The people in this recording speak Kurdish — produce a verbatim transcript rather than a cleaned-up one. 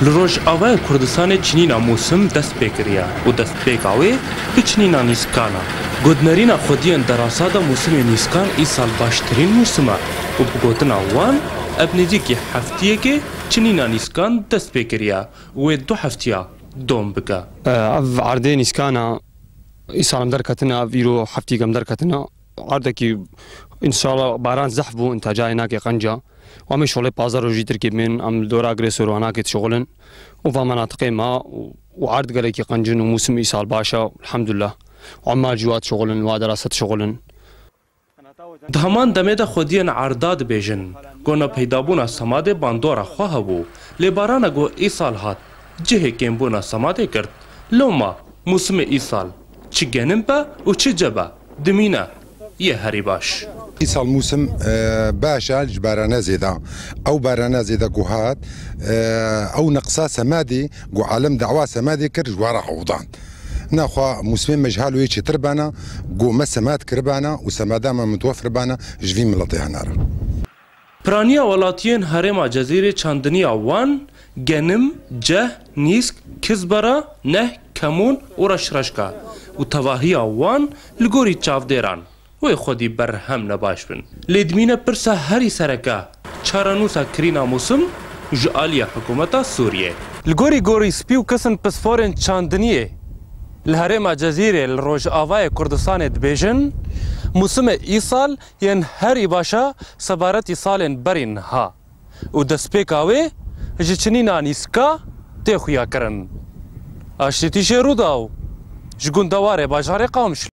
Li Rojavayê Kurdistanê çinîna mûsim dest pê kiriye û destpêka wê bi çinîna nîskan e. Godnerîna xwediyên derasa de mûsimê nîskan îsal baştirîn mûsim e û bi gotina wan ev nêzîkî heftiyekê çinîna nîskan dest pê kiriye û wê du heftiya dom bike. Ev erdê nîskana îsal em derketine, ev îro heftiyek em derketine. Erdekî înşallah baran zehf bû, înta cayê nake qenca. Û em ê şolê pazdeh rojî tirkê bên, em li dora girê sor û hanakê dişixulin. Û va menatiqê ma û, û erd gelekî qencin û mûsim îsal baş e, elhamdulillah. Û emma cî wa dişixulin, wa derasa dişixulin. Di heman demê de xwediyên erda dibêjin, ku nepeydabûna semadê bandora xwe hebû, lê barana ku îsal hat, cihê kêmbûna semadê girt. Loma, mûsimê îsal, çi genim be û çi ce be, dimîne, yê herî baş. Îsal mûsim, e, baş e ji barana zêde. Ew barana zêde ku hat, e, ew neqsa semadê ku alem dawa semadê kir ji we re hewdan. Naxwe mûsimê me ji hal wê çêtir bana, ku me semad kiribana û semada me mutwefir bana ji vî miletê hene re. Piraniya welatiyên herêma Cezîrê çandiniya wan, genim, ceh, nîsk, kizbera, neh, kemûn û reşreşka û tevahiya wan li gorî çavdêran wê xwedî berhem nebaş bin. Lê dimîne pirsa herî sereke, çarenûsa kirîna mûsim ji aliyê hikûmeta Sûriyê. Li gorî gorî spî û kisin pisporên çandiniyê li herêma Cezîrê li Rojavayê Kurdistanê dibêjin, mûsimê îsal yên herî baş e sebaretî salên berî niha û destpêka wê ji çinîna nîska tê xuyakirin. Aştî Tîşê Rûdaw ji gundewarê bajarê Qamişlo.